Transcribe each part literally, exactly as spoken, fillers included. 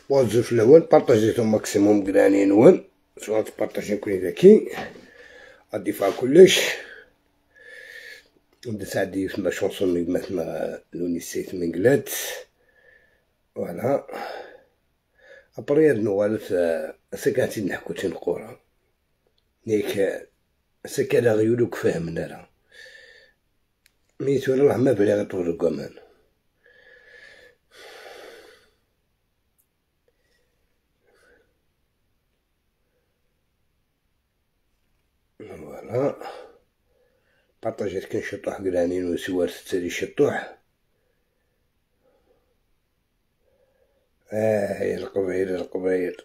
Azul fell-awen, partagez au maximum deg leɛnaya-nwen. Swa tpartajem kunwi daki. Ad d-yeffeɣ kullec. Ad d-tesɛeddi yiwet n la chanson n gma-tneɣ, eh, Lounis Seyt Menglet. Voilà. Après ad nuɣalet, eh, ass-agi ad tt-id-neḥku d tineqqura. Yak, eh, ass-agi ara ɣyul ur k-fahmen ara. Mi tura llah ma bɣiɣ iṭṭef deg waman. Voilà. Partaget kan ciṭuḥ deg leɛnaya-nwen, siwa ar tettali ciṭuḥ. Ah, ya Leqbayel, ya Leqbayel.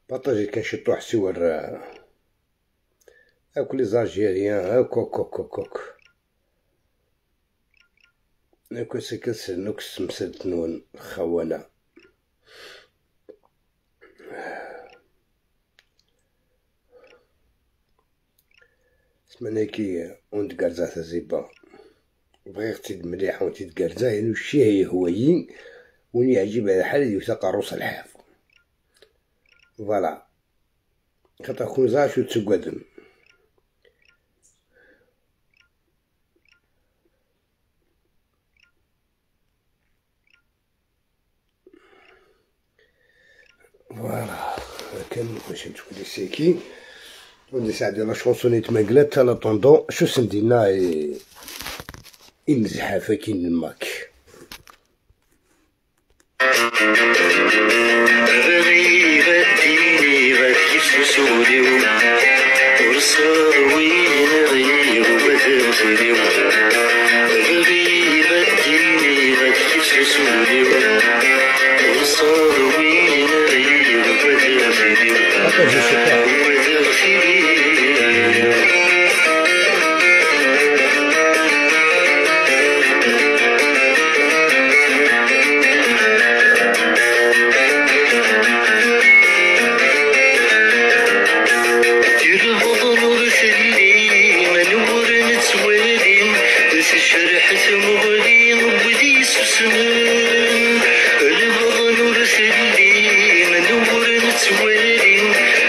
Partaget kan ciṭuḥ, siwa ar, eh, akk les Algériens, akk, akk, akk, akk, akk. Akk ass-agi ad slen akk s temsalt-nwen, xawana. Ssmana-agi ur n-d-gerrzeɣ taziba. Bɣiɣ-tt-id mliḥ, ur n-tt-id-gerrzeɣ, inu ccih yehwa-yi, win yeɛǧib lḥal ad yewwet aqerru s lḥiḍ. Voilà. Xaṭer kunẓ acu tettaggadem. Voilà. Akken mačči nettwali saki. Ur d-yesɛeddi la chanson n tmaglat, en attendant, acu sen-d-yenna i, i mezḥaf-agi n Mac. Bɣiɣ ad d-iniɣ ad yif usul-iw, ur sserwin ɣiɣ wadam-iw. Bɣiɣ ad d-iniɣ ad yif usul-iw, ur sserwin ɣiɣ wadam-iw. Wadam-iw. Ilebḍen ur telli, anwur nettwali, tecreḥ tmuɣli n wid yessusmen. Ilebḍen ur telli, anwur nettwali,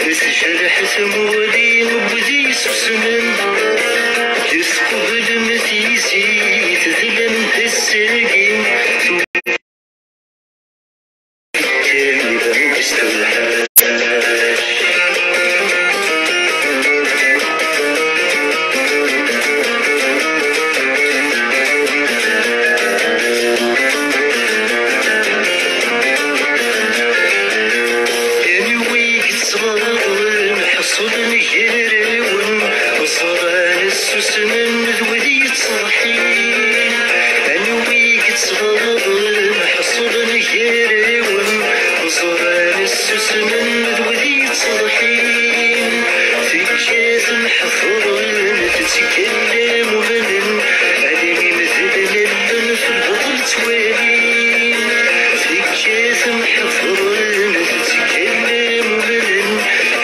tecreḥ tmuɣli n wid yessusmen. Tesqeblem tizit, tlam d ass-agi. Anwi i yettɣaḍen ḥṣulen gar-awen, ẓran susmen d wid yettṣeḍḥin. Anwi i yettɣaḍen ḥṣulen gar-awen, ẓran susmen d wid yettṣeḍḥin. Tekkatem ḥefḍen, tettkallam umnen, almi medden allen f lbaṭel ttwalin. Tekkatem ḥefḍen, tettkallam umnen,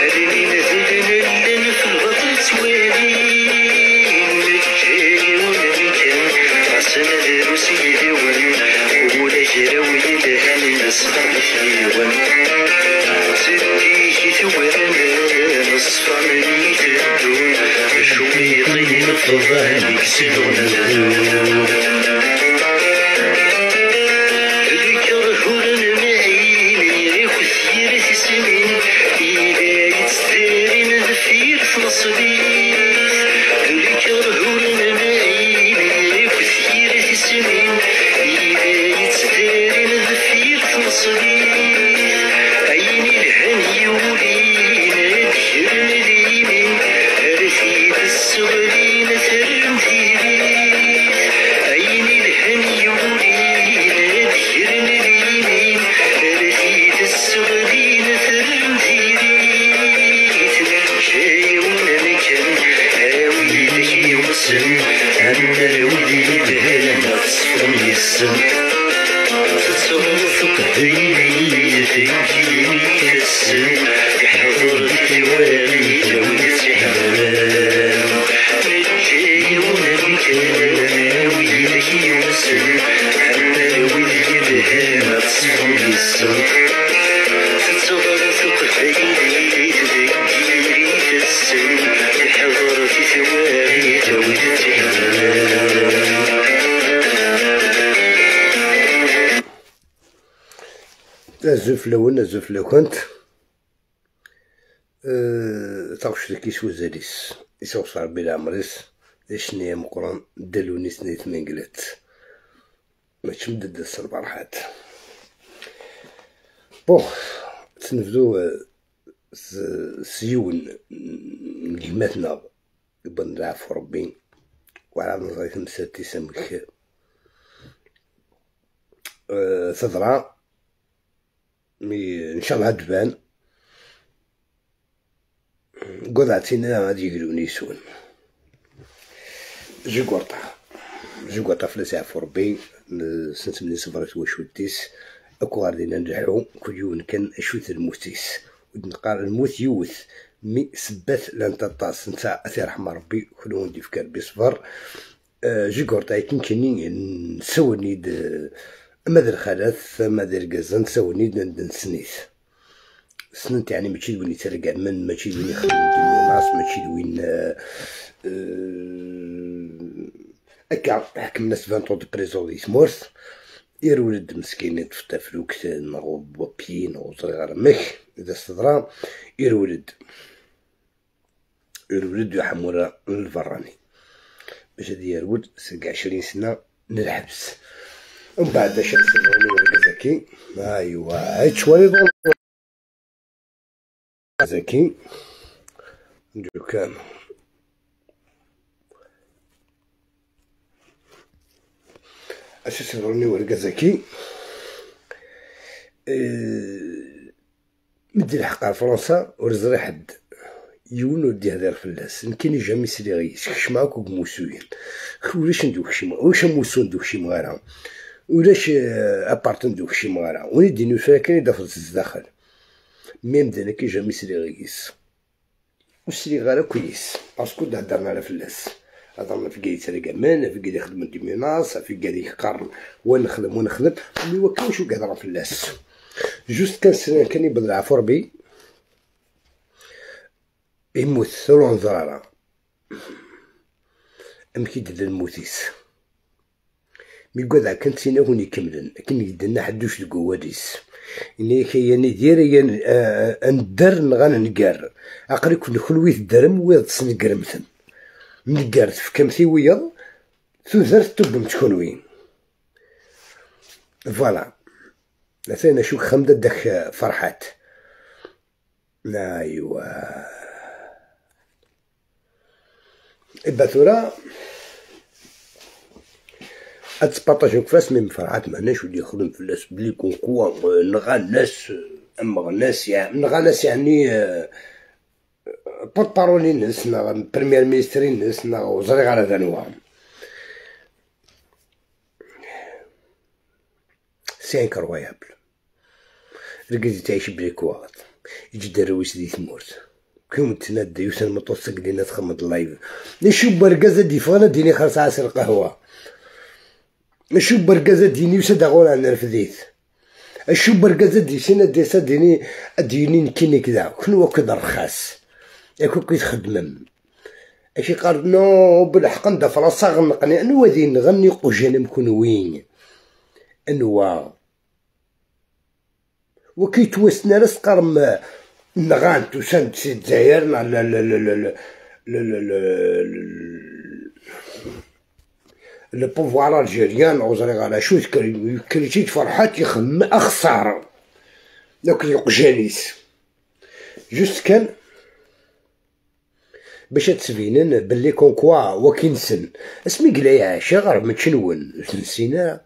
almi medden allen f lbaṭel ttwalin. Neǧǧa yiwen amkan, ɣas ma drus yidiwen, ula graw yelhan nesxerref yiwen. Zeddigit warramen, ṣṣfan iteddun, acu i yeṭṭiyen fḍan deg sidur n ddun. Lkerh ur nemɛin, yakk tyir tismin, ila yettdarin deffir tneṣlit. Lkerh ur nemɛin, yakk tyir tismin, ila yettdarin deffir tneṣlit. Ayen ilhan yulin ad d-gren limin, ar t-id-sseɣlin ad terrem diri. Ayen ilhan yulin ad d-gren limin, ar t-id-sseɣlin ad terrem diri. Azul fell-awen, azul fell-akent. Eh, taɣect-agi s wazal-is, isewṣer Rebbi leɛmer-is, d acenni ameqqran, Dda Lewnis n Ayt Mengellat. Mačči m-, d-, d-, s lberḥat. Bon, ad nebdu, eh, s, s yiwen n gma-tneɣ, yewwan leɛfu Rebbi, werɛad neẓri tamsalt-is amek, eh, teḍra, mi, ncallah ad d-tban. Gguḍ ad tina ad yeglun yiswen. Jugurṭa. Jugurṭa fell-as yeɛfu Rebbi, n-, s-, nessemni ṣṣber i twacult-is, akk ɣer dinna nleḥḥu, kul yiwen kan acu d lmut-is. Ur d-neqqar lmut yiwet, mi sebbat llant aṭas, netta ad t-yerḥem Rebbi, kul win d-yefka Rebbi ṣṣber. Eh, Jugurṭa akken kini nsawen-id, eh, ama d lxalat, ama d irgazen, nsawen-id anda nessen-it. Ssnen-t, yeɛni mačči d win yettargamen, mačči d win ixedmen deg lmunaṣ, mačči d win, eh, eh, akka, ḥekmen-as vingt ans de prison di tmurt. Irwel-d meskin, yeṭṭef taflukt, neɣ wapyi, neɣ ur ẓriɣ ara amek, d as-teḍra, irwel-d. Irwel-d uḥemmura n lberrani. Bac ad yerwel seg ɛecrin sna n lḥebs. Mbeɛd acu ad s-nɣen i urgaz-agi? Aywa, yettwaliḍ urgaz-agi. Njukan. Acu s-nɣen i urgaz-agi? Eh, Mi d-ilḥeq ɣer Fransa, ur ẓri ḥedd. Yiwen ur d-yehdir fell-as. Nekkini jamais sliɣ yes. Kecmeɣ akk deg imusuyen. Ulac anda ur kcimeɣ, ulac amussu anda ur kcimeɣ ara. Ulac, eh, aparti anda ur kcimeɣ ara. Win i d-inusa akken i d-tafeḍ zdaxel. Mi amdan-agi jamais sliɣ yes. Ur sliɣ ara akk yes, parce que ur d-heddren ara fell-as. Heddren ɣef wigad yettargamen, ɣef wigad ixeddmen diminas, ɣef wigad yeqqaren wa nexdem, wa nexdem, mi wakka wacu i ihedren fell-as. Juste kan slan kan i belɛaf Rebbi, yemmut, ur nẓer ara amek i d-tella lmut-is. Mi yugad akken d tin akk n ikemlen, akken i d-tenna Ḥedduc deg wawal-is. Yenna-yak, ay a nidir, ay a n-, a, a nedder neɣ a nenger. Aql-iken kenwi teddrem, wiyaḍ tesneggrem-ten. Negger tefkam-t i wiyaḍ, tudert tubbem-tt kenwi. Voilà. Atan acu yexdem dadda-k, eh, Ferḥat. Aywa. Iba tura ad tpaṭajin fell-as, mi Ferḥat meɛnac ur d-yexdem fell-as bli kunkuwa, eh, nɣan-as, eh, ameɣnas, ya-, nɣan-as yeɛni, eh, porte-parole-ines, neɣ premier ministre-ines, neɣ ur ẓriɣ ara d anwa. C'est incroyable. Argaz yettɛic bli kuwaɣ. Yeǧǧ-d arraw-is di tmurt. Kemmel ttnadda, yiwet n tmeṭṭut seg dinna txeddem-d live. Acu n wergaz ad d-yeffɣen ad d-yini xerṣeɣ-as lqahwa? Acu n wergaz ad d-yini yusa-d ɣur-neɣ nerfed-it? Acu n wergaz ad d-yessin ad d-yas ad d-yini, ad d-yini nekkini kda? Kenwi akk d rxas. Akk akk i txeddmem. Ak iqqar, non, belḥeqq anda Fransa ɣenneqni, anwa ad yenɣen iqjan am kunwi? Anwa? Waki yettwassen ara s-teqqarem, eh, nɣan-t, usan-d si Dzayer, neɣ le, le, le, le, le, le, le, le, le, le pouvoir algérien, neɣ ur ẓriɣ ara acu, yekker-, yekker-itt-id Ferḥat, yexdem axeṣṣar. Akk d iqjan-is. Juste kan, bac ad d-sbinen belli comme quoi waki-nsen. Asmi yella yeɛceɣ, mačči nwen, ur t-nessin ara.